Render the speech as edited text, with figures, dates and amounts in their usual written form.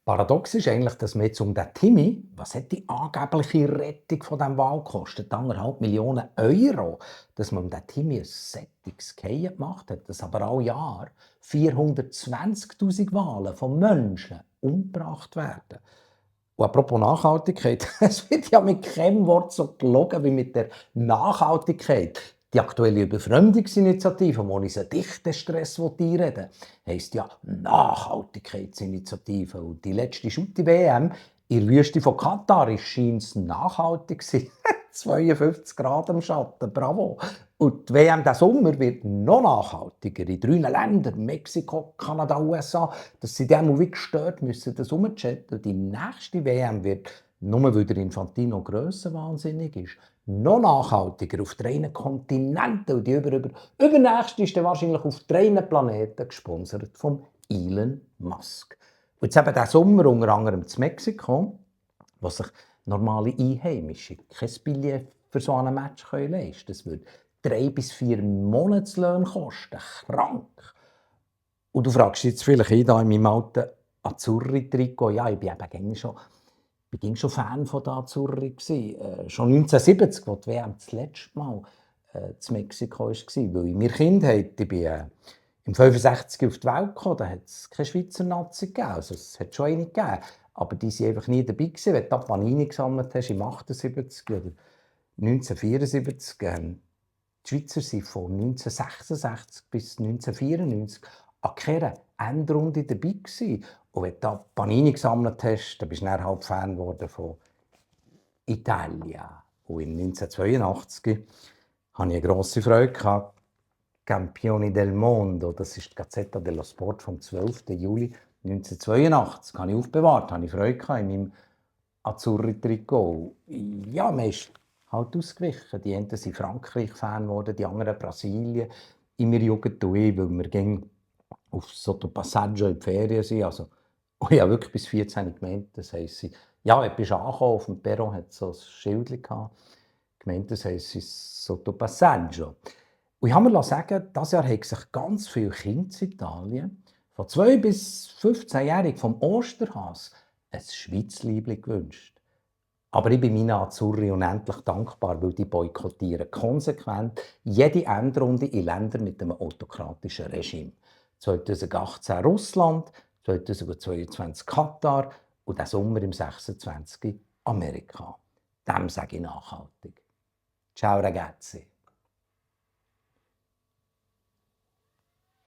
Paradox ist eigentlich, dass man jetzt um den Timmy, was hat die angebliche Rettung von diesem Wal gekostet? 1,5 Millionen Euro, dass man um den Timmy ein solches Fallen gemacht hat, dass aber alle Jahre 420'000 Wale von Menschen umgebracht werden. Und apropos Nachhaltigkeit, es wird ja mit keinem Wort so gelogen wie mit der Nachhaltigkeit. Die aktuelle Überfremdungsinitiative, wo uns einen Dichtestress einreden will, heisst ja Nachhaltigkeitsinitiative. Und die letzte Schutti-WM in der Wüste von Katar scheint es nachhaltig zu sein. 52 Grad im Schatten, bravo. Und die WM diesen Sommer wird noch nachhaltiger. In 3 Ländern, Mexiko, Kanada, USA, dass sie dem wie gestört müssen, das umzuchatten. Die nächste WM wird, nur weil der Infantino grössenwahnsinnig ist, noch nachhaltiger auf 3 Kontinenten. Und die übernächste ist dann wahrscheinlich auf 3 Planeten gesponsert vom Elon Musk. Und jetzt eben diesen Sommer unter anderem in Mexiko, wo sich normale Einheimische kein Billett für so ein Match leisten können. Das würde 3 bis 4 Monatslöhne kosten. Krank. Und du fragst dich jetzt vielleicht in meinem alten Azzurri-Trikot. Ja, ich bin eben schon Fan von der Azzurri gsi. Schon 1970, als die WM das letzte Mal in Mexiko war. Weil in meiner Kindheit, ich bin im 65 auf die Welt gekommen, da hat es keine Schweizer Nazi gegeben. Also es hat schon eine gegeben, aber die waren einfach nie dabei gewesen. Wenn du Panini gesammelt hast im 78 oder 1974, die Schweizer waren von 1966 bis 1994 an keiner Endrunde dabei gewesen. Und wenn du Panini gesammelt hast, dann bist du dann halt Fan geworden von Italia. Und in 1982 hatte ich eine grosse Freude gehabt. Campioni del Mondo, das ist die Gazzetta dello Sport vom 12. Juli 1982. Das habe ich aufbewahrt, habe ich Freude gehabt in meinem Azzurri-Trikot. Ja, man ist halt ausgewichen. Die einen sind Frankreich-Fan geworden, die anderen Brasilien. In meiner Jugend und ich, weil wir gingen auf Sottopasaggio in die Ferien sind. Also, und ich habe wirklich bis 14 gemeint. Das heisst, ja, du bist angekommen, auf dem Perron hat so ein Schild gehabt. Gemeint, das heisst Sottopassaggio. Und ich habe mir sagen, dieses Jahr haben sich ganz viele Kinder in Italien, von 2 bis 15-jährig vom Osterhas, ein Schweizliebli gewünscht. Aber ich bin meinen Azzurri unendlich dankbar, weil die boykottieren konsequent jede Endrunde in Ländern mit einem autokratischen Regime. 2018 Russland, 2022 Katar und diesen Sommer im 26 Amerika. Dem sage ich nachhaltig. Ciao ragazzi.